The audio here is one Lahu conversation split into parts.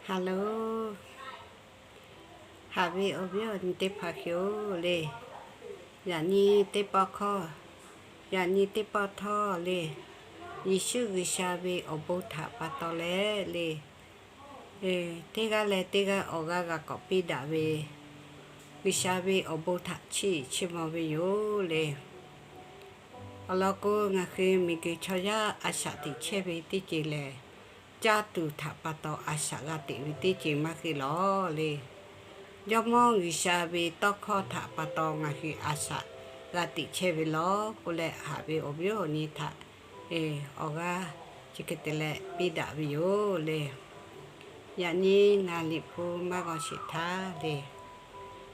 Hello, haꞈ ve awˬ viˉ awˬ nyi teˇ hpaˍ hk'e-oˬ le. Yaꞈ nyi teˇ pawˆ hkawˇ, yaꞈ nyi teˇ pawˆ htawˇ le, Yeˍsuˆ G'uiˬsha ve awˬ bon htaꞈ pa taw leh le, teˇ g'aˇ leh teˇ g'aˇ awˬ g'aˇ g'a k'awꞈ piˇ daꞈ ve G'uiˬsha ve awˬ bon htaꞈ chiˇ chiˇ mvuh ve yoˬ le. Awˬ lawn k'o, ngaˬ hui miˬguiˬ chaw yaˇ a shaꞈ teꞈ chehˇ ve teˇ ceuˬ lehˬ, caˇ tuˬ htaꞈ pa taw a shaꞈ g'a teꞈ ve teˇ ceuˬ maˇ heˆ lawˬ le. Jawˇmawˇ G'uiˬsha ve tawˇ hkawˇ htaꞈ pa taw ngaˬ hui a shaꞈ g'a teꞈ chehˇ ve lawˬ k'oˆ leh, haꞈ ve awˬ viˉ awˬ nyi htaꞈ awˬ g'aˇ chi hk'e te leh piˇ daꞈ ve yoˬ le. Yaꞈ nyi ngaˬ Liꞈ hpu maˇ g'aw sheˍ htaˇ le,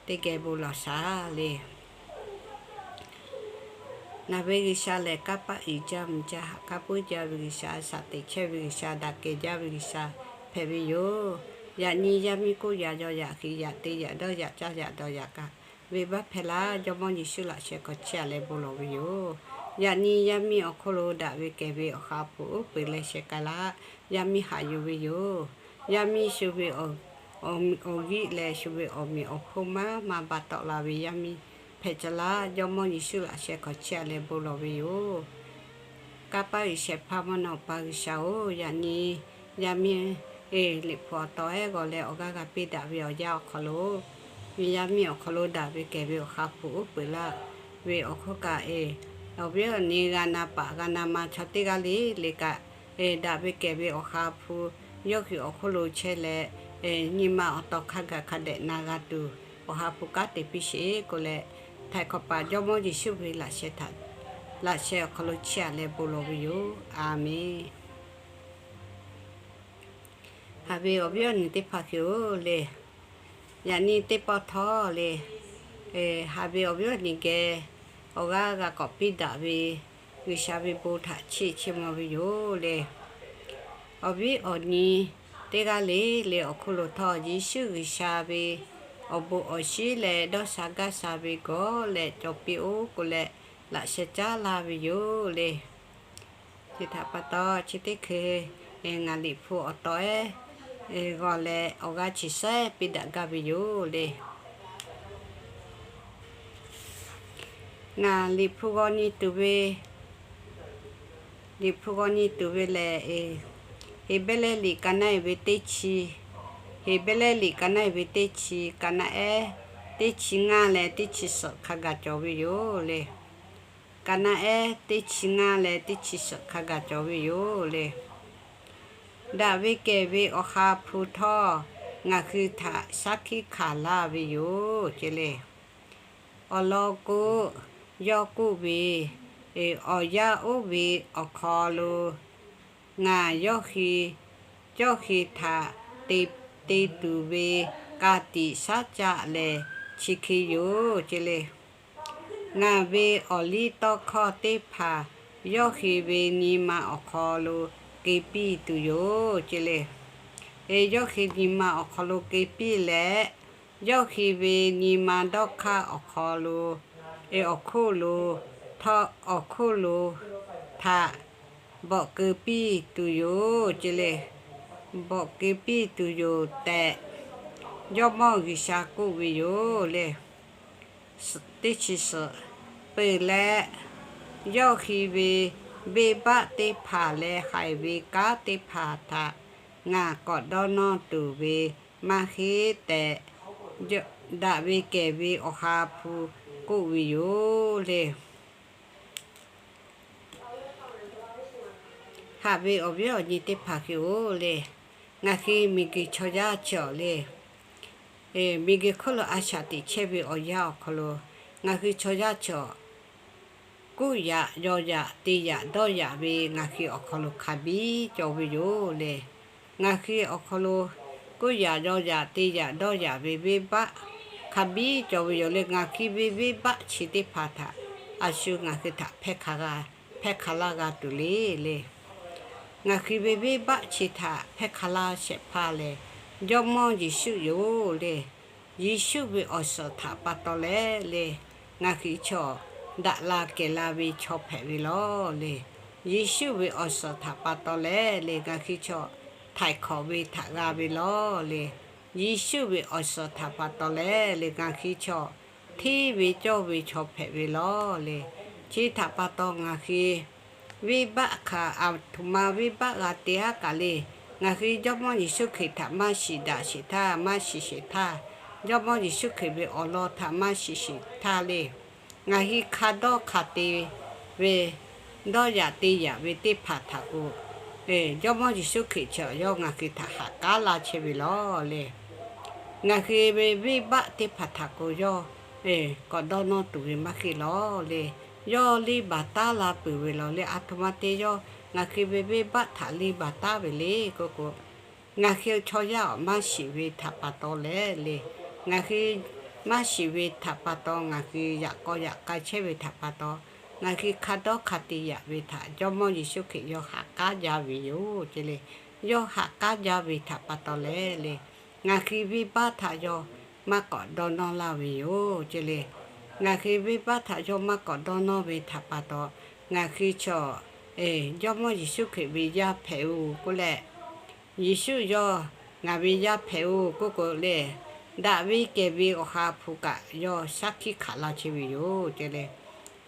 teˇ geh bon lawˬ shaˍ le. Ngaˬ ve G'uiˬsha lehˬ, kanˇ paˆ uiˍ jaˇ mvuh jaˇ, haꞈ k'aˉ puiˉ jaˇ ve G'uiˬsha, a shaꞈ teꞈ chehˇ ve G'uiˬsha, daꞈ kehˬ jaˇ ve G'uiˬsha hpehꞈ ve yoˬ. Yaꞈ nyi yaˇ miˇ k'oˆ yaꞈ yaw yaꞈ hiˍ yaꞈ te yaꞈ dawˇ yaꞈ caˇ yaꞈ dawˬ yaꞈ kaꞈ, venˇbaˆ hpehˇ laˇ Jawˇmawˇ Yeˍsuˆ laꞈ sheh hk'aw chiˇ aꞈ leh bon lawˬ ve yoˬ. Yaꞈ nyi yaˇ miˇ awˬ hk'oˆ lo daꞈ ve kehˬ ve awˬ ha hpu uˉ peunˍ leh sheh k'ai laˇ. Yaˇ miˇ haꞈ yuˬ ve yoˬ. Yaˇ miˇ shu ve awˬ g'euˆ leh shu ve awˬ meꞈ awˬ hponˇ maˇ maˇ ba tawˆ la ve yaˇ miˇ hpehꞈ ca laˇ. Jawˇmawˇ Yeˍsuˆ laꞈ sheh hk'aw chiˇ aꞈ leh bon lawˬ ve yoˬ. Kanˇ paˆ uiˍ shehˍ hpaˇ mvuhˇ naw pa G'uiˬsha-oˬ, yaꞈ nyi yaˇ miˇ, e, Liꞈ hpu awˬ taw ehˉ g'aw leh awˬ g'aˇ g'a piˇ daꞈ ve awˬ yanˇ awˬ hk'aw lo, yaˇ miˇ awˬ hk'aw lo daꞈ ve kehˬ ve awˬ ha hpu uˉ peunˍ laˇ ve awˬ hk'oˆ kaꞈ, e, awˬ viˉ awˬ nyi g'a na paˍ g'a na ma chaw teˇ g'aˇ le le kaꞈ, e, daꞈ ve kehˬ ve awˬ ha hpu yawˇ hui awˬ hk'oˆ lo chehˇ leh, e, nyi ma awˬ taw hk'a gaˬ hk'a dehꞈ na g'a tuˬ, awˬ ha hpu kanˉ te piˇ sheˍ k'oˆ leh, htaiˍ hk'awꞈ paˍ Jawˇmawˇ Yeˍsuˆ ve laꞈ sheh htaꞈ, laꞈ sheh awˬ hk'aw lo chiˇ aꞈ leh bon lawˬ ve yoˬ. A menˬ. Haꞈ ve awˬ viˉ awˬ nyi teˇ hpaˍ hk'e-oˬ le, yaꞈ nyi teˇ pawˆ htawˇ le, haꞈ ve awˬ viˉ awˬ nyi geh awˬ g'aˇ g'a k'awꞈ piˇ daꞈ ve G'uiˬsha ve bon htaꞈ chiˇ chiˇ mvuh ve yoˬ le. Awˬ viˉ awˬ nyi teˇ g'aˇ le le awˬ hk'oˆ lo htawˇ, Yeˍsuˆ G'uiˬsha ve awˬ bon awˬ shinˉ leh dawˇ sha gaˇ sha ve gawˬ leh cawˬ piˇ-oˆ k'oˆ leh, laꞈ sheh caˉ laˇ ve yoˬ le. Chi htaꞈ pa taw, chi teˇ hkui ngaˬ Liꞈ hpu awˬ taw ehˉ g'aw leh awˬ g'aˇ chi sehˉ piˇ daꞈ gaˇ ve yoˬ le. Ngaˬ Liꞈ hpu g'aw nyi tuˬ ve, Liꞈ hpu g'aw nyi tuˬ ve lehˬ, Heˍbrehˇ liꞈ ka naˆ-e ve teˇ chi, Heˍbrehˇ liꞈ ka naˆ-e ve teˇ chi, ka naˆ ehˉ teˇ chi ngaˇ leh teˇ chi suhˍ hk'a gaˬ cawˬ ve yoˬ le. Ka naˆ ehˉ teˇ chi ngaˇ leh teˇ chi suhˍ hk'a gaˬ cawˬ ve yoˬ le. Daꞈ ve kehˬ ve awˬ ha hpu htawˇ, ngaˬ hui htaꞈ shaˉ hkiˆ hkanˍ laˇ ve yoˬ ce le. Awˬ lawn k'o, yawˇ k'oˆ ve, awˬ yanˇ oˇ ve awˬ hk'aw lo ngaˬ yawˇ hui, yawˇ hui htaꞈ te tuˬ ve ka tiꞈ shaˉ caˆ lehˬ chi hk'e yoˬ ce le. Ngaˬ ve awˬ liˇ tawˇ hkawˇ teˇ hpaˍ yawˇ hui ve nyi ma awˬ hk'aw lo keu piˇ tuˬ yoˬ ce le. Yawˇ hui nyi ma awˬ hk'aw lo keu piˇ leh, yawˇ hui ve nyi ma dawˇ hk'aˇ awˬ hk'aw lo, awˬ hk'oˆ lo, awˬ hk'oˆ lo htaꞈ bawꞈ keu piˇ tuˬ yoˬ ce le. Bawꞈ keu piˇ tuˬ yoˬ tehꞈ, Jawˇmawˇ G'uiˬsha k'oˆ ve yoˬ le. Teˇ chi suhˍ peuˬ leh, yawˇ hui ve venˇbaˆ teˇ hpaˍ leh haiˬ ve kanˉ teˇ hpaˍ htaꞈ ngaˬ k'awꞈ dawˇ nawˇ tuˬ ve maˇ heˆ tehꞈ, daꞈ ve kehˬ ve awˬ ha hpu k'oˆ ve yoˬ le. Haꞈ ve awˬ viˉ awˬ nyi teˇ hpaˍ hk'e-oˬ le, ngaˬ hui miˬguiˬ chaw yaˇ chi awˬ le, miˬguiˬ hk'oˆ lo a shaꞈ teꞈ chehˇ ve awˬ yanˇ awˬ hk'aw lo, ngaˬ hui chaw yaˇ chi awˬ kuˇ yaꞈ yaw yaꞈ te yaꞈ dawˇ yaꞈ ve ngaˬ hui awˬ hk'aw lo hk'a biˇ cawˬ ve yoˬ le. Ngaˬ hui awˬ hk'aw lo kuˇ yaꞈ yaw yaꞈ te yaꞈ dawˇ yaꞈ ve venˇbaˆ hk'a biˇ cawˬ ve yoˬ le. Ngaˬ hui ve venˇbaˆ chi teˇ hpaˍ htaꞈ a shu ngaˬ hui htaꞈ hpehˇ hk'a laˇ g'a tuˬ le le. Ngaˬ hui ve venˇbaˆ chi htaꞈ hpehˇ hk'a laˇ shehˍ hpaˇ lehˬ, Jawˇmawˇ Yeˍsuˆ yoˬ le. Yeˍsuˆ ve awˬ suhˍ htaꞈ pa taw leh le, ngaˬ hui chaw daꞈ la kehˬ la ve chaw hpehꞈ ve lawˬ le. Yeˍsuˆ ve awˬ suhˍ htaꞈ pa taw leh le, ngaˬ hui chaw htaiˍ hkawꞈ ve htaꞈ g'a ve lawˬ le. Yeˍsuˆ ve awˬ suhˍ htaꞈ pa taw leh le, ngaˬ hui chaw hteˇ ve cawˇ ve chaw hpehꞈ ve lawˬ le. Chi htaꞈ pa taw ngaˬ hui venˇbaˆ hk'aˬ aˬ htoꞈ ma venˇbaˆ g'a te aˉ kaꞈ le, ngaˬ hui Jawˇmawˇ Yeˍsuˆ Hkriꞈ htaꞈ maˇ shiˍ daꞈ sheˍ htaˇ, maˇ shiˍ sheˍ htaˇ, Jawˇmawˇ Yeˍsuˆ Hkriꞈ ve awˬ lawn htaꞈ maˇ shiˍ sheˍ htaˇ le, ngaˬ hui hk'a dawˇ hk'a te ve, dawˇ yaꞈ te yaꞈ ve teˇ hpaˍ htaꞈ k'o, Jawˇmawˇ Yeˍsuˆ Hkriꞈ chi yawˇ ngaˬ hui htaꞈ haꞈ k'aˉ laˇ chehˇ ve lawˬ le. Ngaˬ hui ve venˇbaˆ teˇ hpaˍ htaꞈ k'o yawˇ k'awꞈ dawˇ nawˇ tuˬ ve maˇ heˆ lawˬ le. Yawˇ leˇ baˬ taˉ la peuˬ ve lawˬ le. Aˬ htoꞈ ma te yawˇ ngaˬ hui ve venˇbaˆ htaꞈ leˇ baˬ taˉ ve le k'oˆ k'o, ngaˬ hui chaw yaˇ awˬ maˇ shiˍ ve htaꞈ pa taw leh le, ngaˬ hui maˇ shiˍ ve htaꞈ pa taw, ngaˬ hui yaꞈ k'aw yaꞈ k'ai chehˇ ve htaꞈ pa taw, ngaˬ hui hk'a dawˇ hk'a te yaꞈ ve htaꞈ Jawˇmawˇ Yeˍsuˆ Hkriꞈ yawˇ haꞈ k'aˉ jaˇ ve yoˬ ce le. Yawˇ haꞈ k'aˉ jaˇ ve htaꞈ pa taw leh le, ngaˬ hui venˇbaˆ htaꞈ yawˇ maˇ k'awꞈ dawˇ nawˇ laˇ ve yoˬ ce le. Ngaˬ hui venˇbaˆ htaꞈ yawˇ maˇ k'awꞈ dawˇ nawˇ ve htaꞈ pa taw, ngaˬ hui chaw Jawˇmawˇ Yeˍsuˆ Hkriꞈ ve yaˇ hpehꞈ-oˬ k'oˆ leh, Yeˍsuˆ yawˇ ngaˬ ve yaˇ hpehꞈ-oˬ k'oˆ k'o le, daꞈ ve kehˬ ve awˬ ha hpu kaꞈ yawˇ shaˉ hkiˆ hkanˍ laˇ chehˇ ve yoˬ ce le.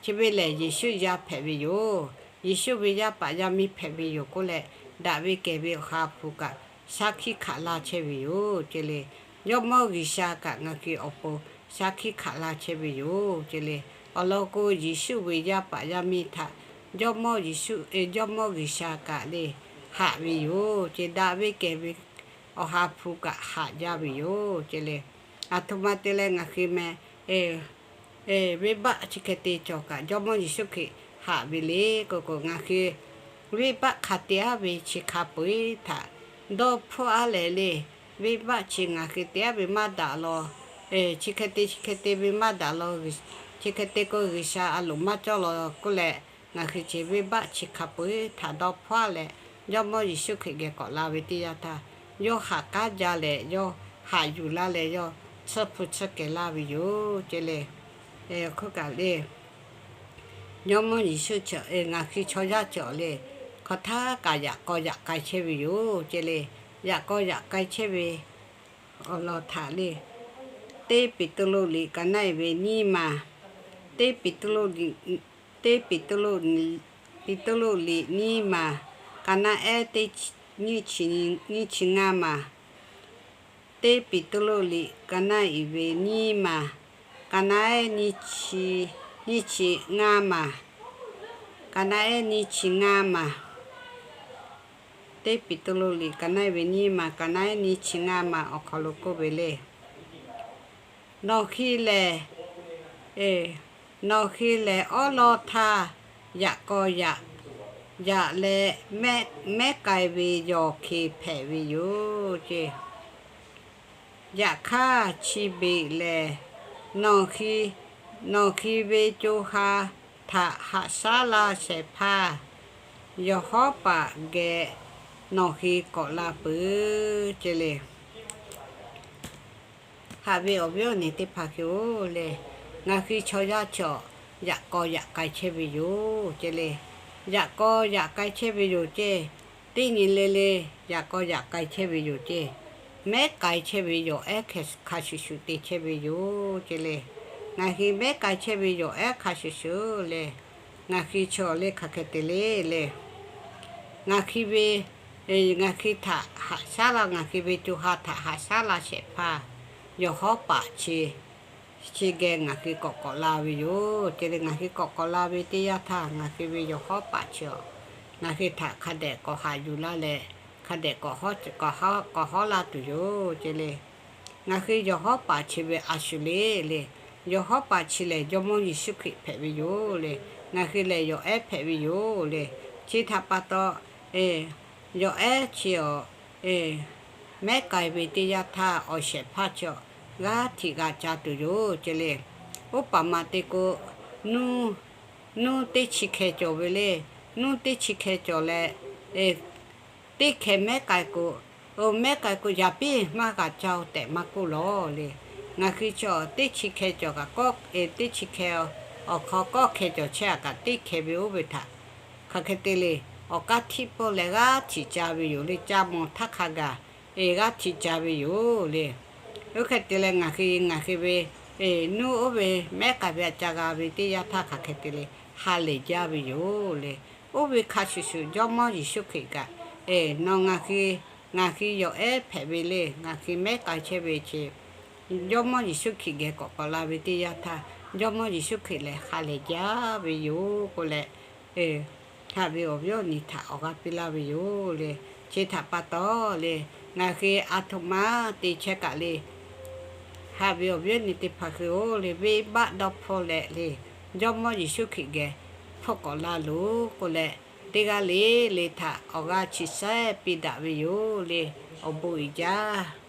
Chi ve lehˬ Yeˍsuˆ yaˇ hpehꞈ ve yoˬ. Yeˍsuˆ ve yaˇ paˍ yaˇ miˇ hpehꞈ ve yoˬ k'oˆ leh, daꞈ ve kehˬ ve awˬ ha hpu kaꞈ shaˉ hkiˆ hkanˍ laˇ chehˇ ve yoˬ ce le. Jawˇmawˇ G'uiˬsha kaꞈ ngaˬ hui awˬ pon shaˉ hkiˆ hkanˍ laˇ chehˇ ve yoˬ ce le. Awˬ lawn k'o, Yeˍsuˆ ve yaˇ paˍ yaˇ miˇ htaꞈ Jawˇmawˇ Yeˍsuˆ, Jawˇmawˇ G'uiˬsha kaꞈ le haꞈ ve yoˬ ce. Daꞈ ve kehˬ ve awˬ ha hpu kaꞈ haꞈ jaˇ ve yoˬ ce le. Aˬ htoꞈ ma te leh ngaˬ hui meh venˇbaˆ chi hk'e te cawˬ kaꞈ Jawˇmawˇ Yeˍsuˆ Hkriꞈ haꞈ ve le k'oˆ k'o, ngaˬ hui venˇbaˆ hk'a te aˉ ve chi hk'a peu-eˬ htaꞈ dawˇ hpfuhˇ aˉ leh le, venˇbaˆ chi ngaˬ hui te aˉ ve maˇ daꞈ law, chi hk'e te chi hk'e te ve maˇ daꞈ law, chi hk'e te k'o G'uiˬsha a loˍ maˇ cawˇ law k'oˆ leh, ngaˬ hui chi venˇbaˆ chi hk'a peu-eˬ htaꞈ dawˇ hpfuhˇ aˉ leh, Jawˇmawˇ Yeˍsuˆ Hkriꞈ geh k'awꞈ la ve teˇ yanˇ htaˇ, yawˇ haꞈ k'aˉ jaˇ leh yawˇ haꞈ yuˬ laˇ leh yawˇ tsuhˇ hpu tsuhˇ kehˬ laˇ ve yoˬ ce le. Hk'oˆ kaꞈ le, Jawˇmawˇ Yeˍsuˆ chi ngaˬ hui chaw yaˇ cawˬ le, hk'aˬ htaˇ kaꞈ yaꞈ k'aw yaꞈ k'ai chehˇ ve yoˬ ce le. Yaꞈ k'aw yaꞈ k'ai chehˇ ve awˬ lawn htaꞈ le, Teˇ Peˍtruˆ liꞈ ka naˆ-e ve nyiˇ ma, Teˇ Peˍtruˆ, Teˇ Peˍtruˆ, Peˍtruˆ liꞈ nyiˇ ma, ka naˆ ehˉ teˇ nyiˇ chi, nyiˇ chi ngaˇ ma, Teˇ Peˍtruˆ liꞈ ka naˆ-e ve nyiˇ ma, ka naˆ ehˉ nyiˇ chi, nyiˇ chi ngaˇ ma, ka naˆ ehˉ nyiˇ chi ngaˇ ma, Teˇ Peˍtruˆ liꞈ ka naˆ-e ve nyiˇ ma, ka naˆ ehˉ nyiˇ chi ngaˇ ma awˬ hk'aw lo k'oˆ ve le. Nawˬ hui lehˬ, nawˬ hui lehˬ awˉ lawˉ htaˇ yaꞈ k'aw yaꞈ, yaꞈ leh mehˉ k'ai ve yawˬ hk'e hpehꞈ ve yoˬ ce. Yaꞈ hk'aˇ chi beꞈ lehˬ, nawˬ hui, nawˬ hui ve co ha htaꞈ haꞈ shaˉ laˇ shehˍ hpaˇ yawˬ hawˉ paˍ geh nawˬ hui k'awꞈ la peuˬ ce le. Haꞈ ve awˬ viˉ awˬ nyi teˇ hpaˍ hui-oˬ le, ngaˬ hui chaw yaˇ cawˬ yaꞈ k'aw yaꞈ k'ai chehˇ ve yoˬ ce le. Yaꞈ k'aw yaꞈ k'ai chehˇ ve yoˬ ce. Teˇ nyi le le yaꞈ k'aw yaꞈ k'ai chehˇ ve yoˬ ce. Mehˉ k'ai chehˇ ve yawˬ ehˉ hk'a shuˍ shuˍ te chehˇ ve yoˬ ce le. Ngaˬ hui mehˉ k'ai chehˇ ve yawˬ ehˉ hk'a shuˍ shuˍ le, ngaˬ hui chaw le hk'aˬ hk'e te le le, ngaˬ hui ve, ngaˬ hui htaꞈ haꞈ shaˉ la, ngaˬ hui ve co ha htaꞈ haꞈ shaˉ la shehˍ hpaˇ yawˬ hawˉ paˍ chi, chi geh ngaˬ hui k'awꞈ k'awꞈ la ve yoˬ ce le. Ngaˬ hui k'awꞈ k'awꞈ la ve teˇ yanˇ htaˇ, ngaˬ hui ve yawˬ hawˉ paˍ chi awˬ, ngaˬ hui htaꞈ hk'a dehꞈ k'awꞈ haꞈ yuˬ laˇ leh, hk'a dehꞈ k'awꞈ hawˉ laˇ tuˬ yoˬ ce le. Ngaˬ hui yawˬ hawˉ paˍ chi ve a shu le le, yawˬ hawˉ paˍ chi lehˬ Jawˇmawˇ Yeˍsuˆ Hkriꞈ hpehꞈ ve yoˬ le. Ngaˬ hui lehˬ yawˬ ehˉ hpehꞈ ve yoˬ le. Chi htaꞈ pa taw, yawˬ ehˉ chi awˬ, mehˉ k'ai ve teˇ yanˇ htaˇ awˬ shehˍ hpaˇ chi awˬ g'aˇ htiꞈ g'a ca tuˬ yoˬ ce le. Oˇ paˍ maˬ te k'o, nuˇ, nuˇ teˇ chi hkeh cawˬ ve le. Nuˇ teˇ chi hkeh cawˬ leh, teˇ hkeh mehˉ k'ai k'o, mehˉ k'ai k'o yaꞈ piˇ maˇ g'a caˇ-oˬ tehꞈ maˇ k'oˆ lawˬ le. Ngaˬ hui chi teˇ chi hkeh cawˬ kaꞈ kawˆ, teˇ chi hkeh awˬ hk'aw kawˆ hkeh cawˬ chehˇ-a kaꞈ teˇ hkeh ve oˇ ve htaꞈ hk'aˬ hk'e te le. awˬ k'aˇ htiˆ pawˇ leh g'aˇ htiꞈ ca ve yoˬ le. Caˇ maw htaˇ hk'a gaˬ, eˬ, g'aˇ htiꞈ ca ve yoˬ le. Oˇ hk'e te leh ngaˬ hui ngaˬ hui ve, eˬ, nuˇ oˇ ve mehˉ k'ai ve aꞈ ca g'a ve teˇ yanˇ htaˇ hk'aˬ hk'e te le ha lehˬ jaˇ ve yoˬ le. Oˇ ve hk'a shuˍ shuˍ Jawˇmawˇ Yeˍsuˆ Hkriꞈ kaꞈ, eˬ, nawˬ ngaˬ hui ngaˬ hui yawˬ ehˉ hpehꞈ ve le. Ngaˬ hui mehˉ k'ai chehˇ ve chi Jawˇmawˇ Yeˍsuˆ Hkriꞈ geh k'awꞈ k'awꞈ la ve teˇ yanˇ htaˇ, Jawˇmawˇ Yeˍsuˆ Hkriꞈ lehˬ ha lehˬ jaˇ ve yoˬ k'oˆ leh, haꞈ ve awˬ viˉ awˬ nyi htaꞈ awˬ g'aˇ piˇ laˇ ve yoˬ le. Chi htaꞈ pa taw le, ngaˬ hui a htoꞈ ma te chehˇ kaꞈ le, haꞈ ve awˬ viˉ awˬ nyi teˇ hpaˍ hui-oˬ le, venˇbaˆ dawˇ hpfuhˇ leh le, Jawˇmawˇ Yeˍsuˆ Hkriꞈ geh hpfuhˇ k'awꞈ la loˬ k'oˆ leh, teˇ g'aˇ le le htaꞈ awˬ g'aˇ chi sehˉ piˇ daꞈ ve yoˬ le. Awˬ bon uiˍ jaˇ.